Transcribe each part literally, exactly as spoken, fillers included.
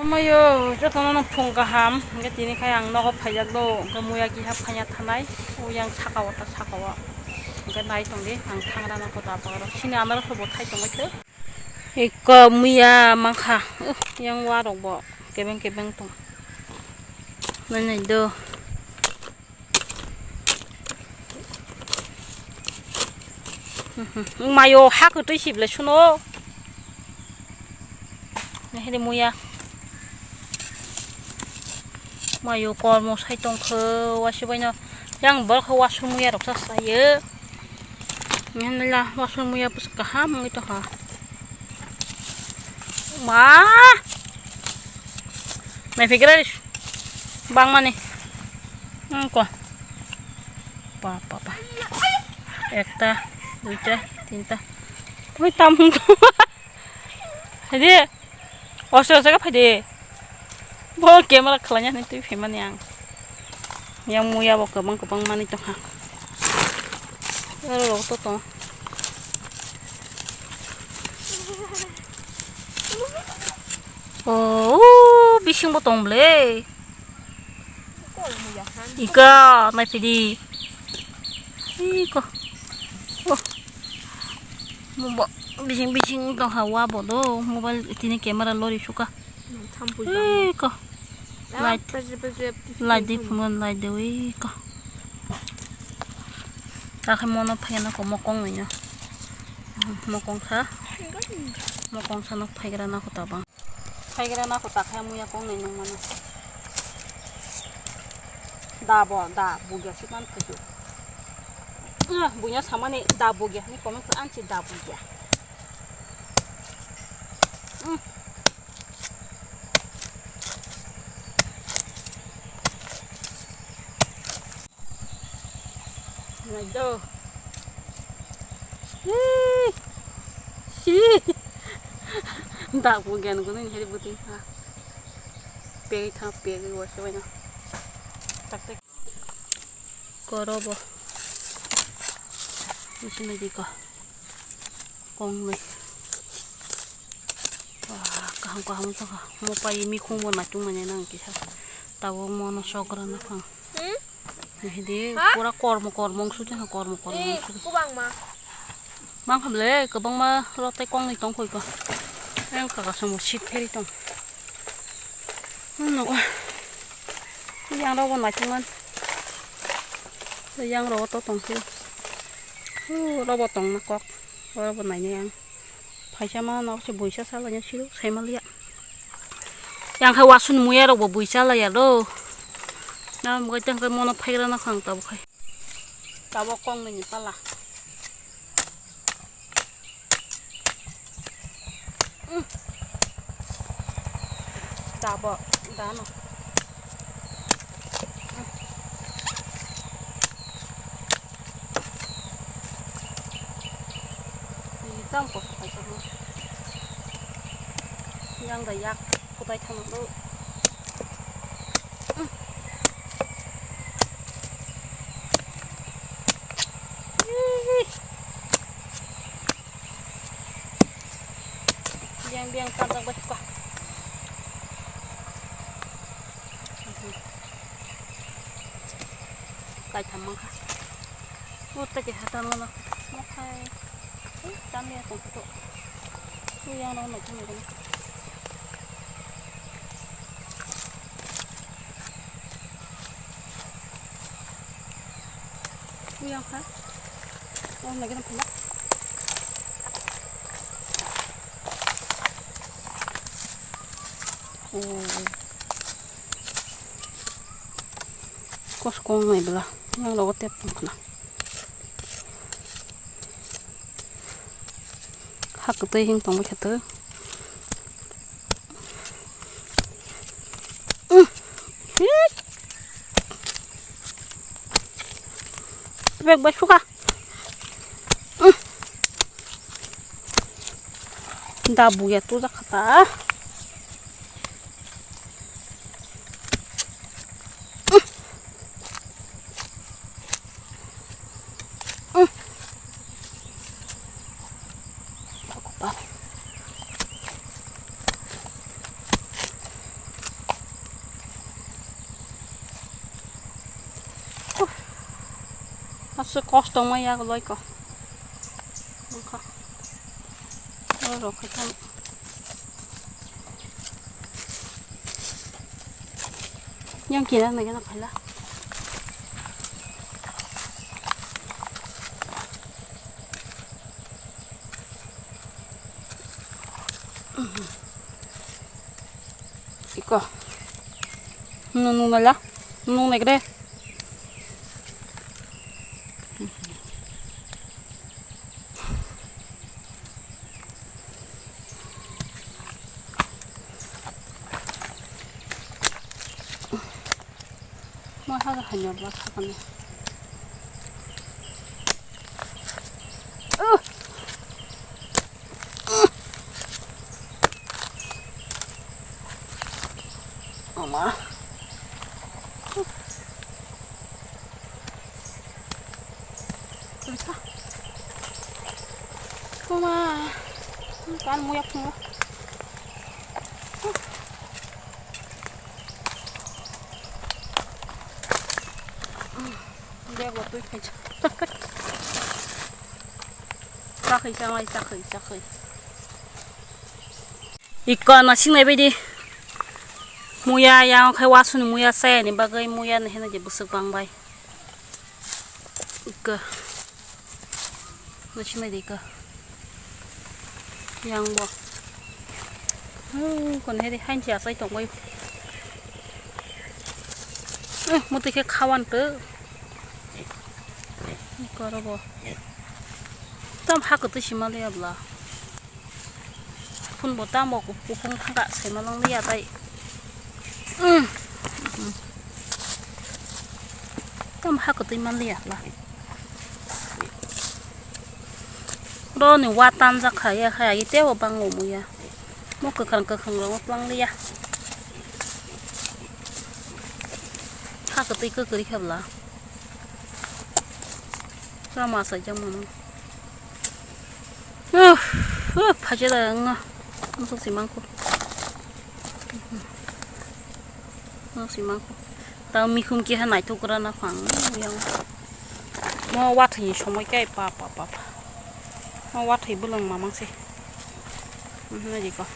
Omayo, jotono no phung kaham, hwnkhe tini khai ang nogo phaijak do, hwnkhe muya kiha phaiya thanai, o yang saka o ta saka o, hwnkhe nai tong di, ang thangra no kota pakaro, sini anaro sobo thai tongbai khe. Iko muya mankha, uh, yang warok bo kebeng kebeng tong, nai nai do. Mayo ha kwtwi sibla suno. Nahidi muya. Mayo kormo sai tongkho wasibaino. Yang borok wasung muya rok sa sayo. Nahidi la wasung muya bwswk kaham wngwi tongkha. Ma. Naiphikra bangmani. Hmm, ko. Pa, pa, pa. Ekta, duita, tinta. Oi, tam. Hadi. Oso, oso ka phai de. Bo camera khlanya ni twi phimani ang. Yang muya bo kwbang kwbang mani tongkha. Oro rok to tong. Oh, bising bo tong ble. Ika, nai phidi. Iko. Oh. Mo bo bising bising tong ha wa bo do. Mobile tini camera lori suka. Iko. Light. Light di phungan light de iko. Takhai mono phaina ko mokong nai no. Mokong sa. Mokong sa no phaigra na ko tabang. Phaigra na ko takhai muya kong nai nung mano. Da bo, da bugya si man phaikhe. Ah, buya samani da bugya ni comment khe ansi da bugya. Hmm. Nai do. Hi. Hi. Dak bo gen gunung heri buting ha. Pegi tha pegi wasa wena. Tak tak. Koro bo. Isi na di ko. Kong le. Wah, kaham kaham to ka. Mo pai mi khung bo na chung mane nang kisa. Tabo mono sokra na phang. Hmm? Hidi ha? Pura kormo kormo wngsu tong ha, kormo kormo eh, wngsu. Kubangma. Mang khamle, kwbangma rok tei kongni tong koi ko. Yang kaka sumo sit pheri tong. Hmm, nugo. Yang rogo naichung man. Yang rogo to tong si. Uh, robo tong na kok. Robo nai ne yang. Phaisa ma nok se buisa sala nya siro sai ma liya. Yang khai wasun muya rok bo buisa la ya do. Na mo tang khai mono phaigra na khang tabo khai. Tabo kong ni pala. Mm. Tabo dano. Ni tang ko sa kaisa mo. Yang da yak kutai thang do. Biang biang tangjak bai kha. Kaitham mankha. Ota ke hatan mano. Mokhai. Ui, tamya tong kho. Ui, yang nang nai thang nai. Ui, yang kha. Oh, lagi nang pula. Oh. Kos kong nai bela, yang logo tep tong khna. Hak tei hing tong khe to. Bek bai suka. Da buya tu da khata. Aswk kosto wngma yak loi ko. Wngkha. Oro rok khe tamo. Yang kira na kena phala. Iko. Nung nung nala. Nung nung negre. Mo ha ga hanyo ba sa kami. Uh. Ama. Kuma. Kan muyak kuma. Bego twi khaisa. Chakhwi, changlai, chakhwi, chakhwi. Iko no singnai baidi. Muya yang khai wasuni muya sayani bagwi muya no heno je bwswk bang bai. Iko. No singnai de iko. Yang bo. Hmm, kon heri hain si asai tong bai. Eh, muti khe khawan to. Iko ro bo. Tam ha kwtwi sima le abla. Phun bo tamo kuphung thangka saimanang liya tai. Tam ha kwtwi man liya la. Ro ni wa tanjak kha ya kha ya tebo bango muya. Mo kwkhwrang kwkhwrang rok plang liya. Ha kwtwi kwkwri khe bla. Rama saijak mano. Uh, uh, phaje da nga. Masuk si mangko. Masuk si mangko. Tao mikhum kiha naitok rana phang yang. Mo wathai ni somoi kai pa pa pa pa. Mo wathai bwlwng mamang se. Mhm, na jiko.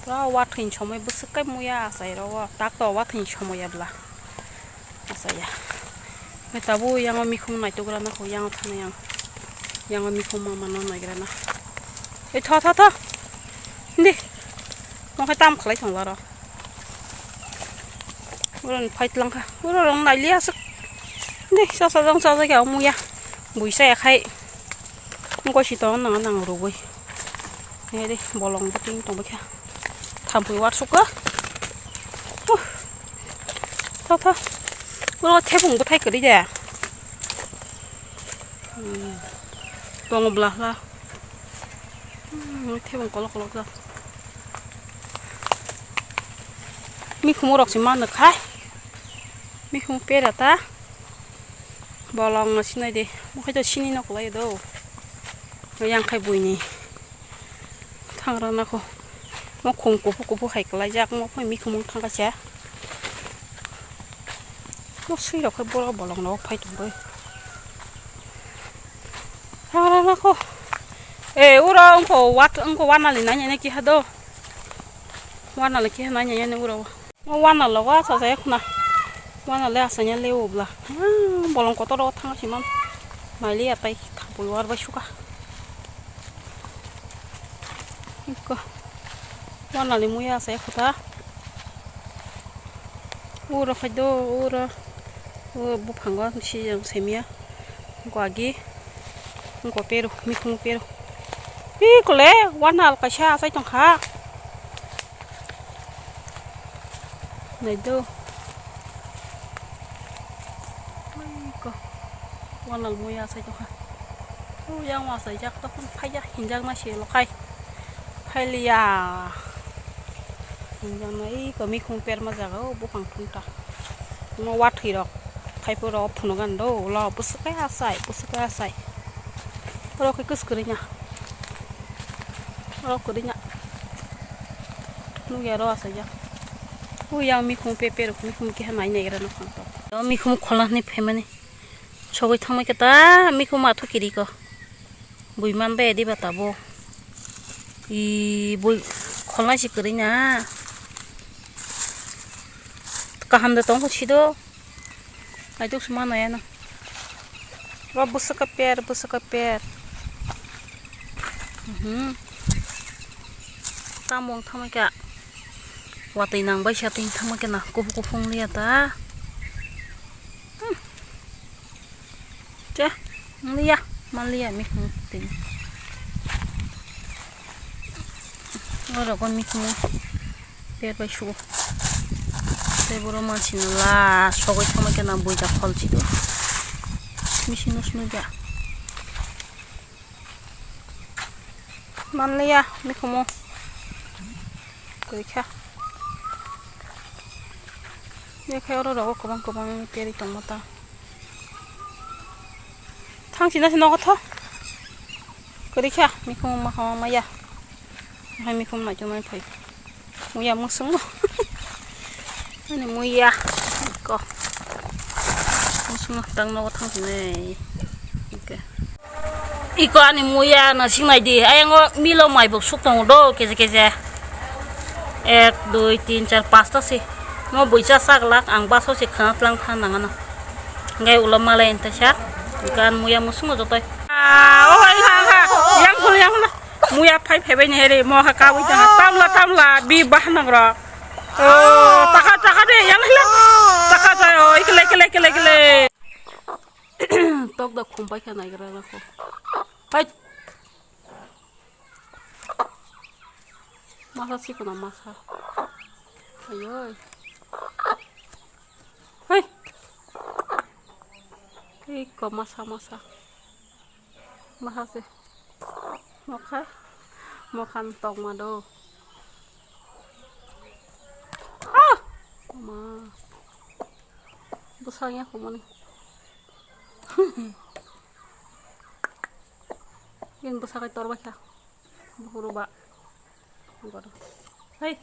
Pura wathai ni somoi bwswk kai muya asai ro. Tak to wathai ni somoi abla. Asaya. Mai tabuk yang o mikhum naitok rana kho, yang o thana yang. Yang o mikhum mama no naigra na. Ei tho, tho, tho. Hindi. Mo khai tam khlai thang laro. Uro ni fight lang kha. Uro rong nai liya suk. Hindi, sa sa jong sa sa kya muya. Bui sa ya khai. Ngo si to nang nang rugui. Nge de bolong beting tong bekha. Thampui war suka. Uh. Tho, tho. Uro thepung bwthai kwrwi de. Hmm. Tong bla hla. Hmm, thepung kolok kolok da. Mikhum rok si mano khai. Mikhum pera ta. Bolong no sinai de. Mo khai to sini nok lai do. Yang khai buini. Thangrana kho. Mo khum kupu kupu hai kwlaijak, mo phai mikhumung thangkacha. Mo swi rok khai borok bolong rok phai tongbai. Thangrana kho. E, uro wngkho wat, wngkho wanali nanya ne kiha do. Wanali kiha nanya ne uro. Mo wana logo asa jaya khuna. Wana le asa nya le obla. Hmm, bolong kotor o thang si man. Mai le atai thapui war bai suka. Ikko. Wana le muya asa ya khuta. Uro phai do, uro. O buphango si jang semia. Gwagi. Ngo pero, mikhung pero. Pi kole, wana al kaisa asai tongkha. Naido. Ko. Wanal muya sai to ha. O yang wa sai jak to phai ya hinjak na se lokai. Phai liya. Hinjak na i ko mikhung per ma jaga o bupang thung ta. Mo wa thwi rok. Phai puro phunu gan do lo pusuk ya sai, pusuk ya sai. Puro ke kus kuri na. Oro kwrwina. Nukya ro asajak. O yang mikhum pepe rok mikhum keha nai naigra no phang tok. O mikhum khola ni phaimani. Sogwi thangmai khe ta mikhu ma thukiri ko. Bui man bai di bata bo. I bui kholnai si kwrwi na. Kaham da tong kho sido. Ai tuk suma na ya na. Wa busa ka per, busa ka per. Mhm. Tamung thangmai kha. Watwi nang bai sa ting thangmai khe na kubu kuphung liya ta. Hmm. Che, manliya, manliya, mikhung tini. Oro kon mikhung per bai su. Te boro mansi no la, sogwi thangmai khe na buja khol chido. Misi no sunu ja. Manliya, mikhumu. Kwrwi kha. Yakhe oro rogo kwbang kwbang peri tongma ta. Thang sina sina kotho. Kwrwi kha, mikhumu ma hama maya. Hai mikhumu nai chumai phai. Muya musungo. Ani muya. Ko. Musungo tang nogo thang sini. Oke. Iko ani muya no singnai di. Ayango milo mai bo suk tongo do keje keje. Ek, dui, tin, char, pasta si. Mo buisa sak lak ang baso si khana tlang than nang ano. Ngai ulo malai enta sak. Gan muya musungo jotoi. Ah, oh, hai, ha, ha. Yang phul, yang phul. Muya phai phai bai ni heri mo ha kawi tang tamla tamla bi bahanang ro. Oh, taka taka de yang hila. Taka jai oh ikle ikle ikle ikle. Tok da khumpai kha nai gra na ko. Hai. Masa sikuna masa. Ayoi. Hai. Iko masa masa. Maha se. Mokha. Mokhan tongma do. Ah! Ma. Bwsang ya khumani. Yen bwsa kai tor baikha. Buhuru ba. Hei.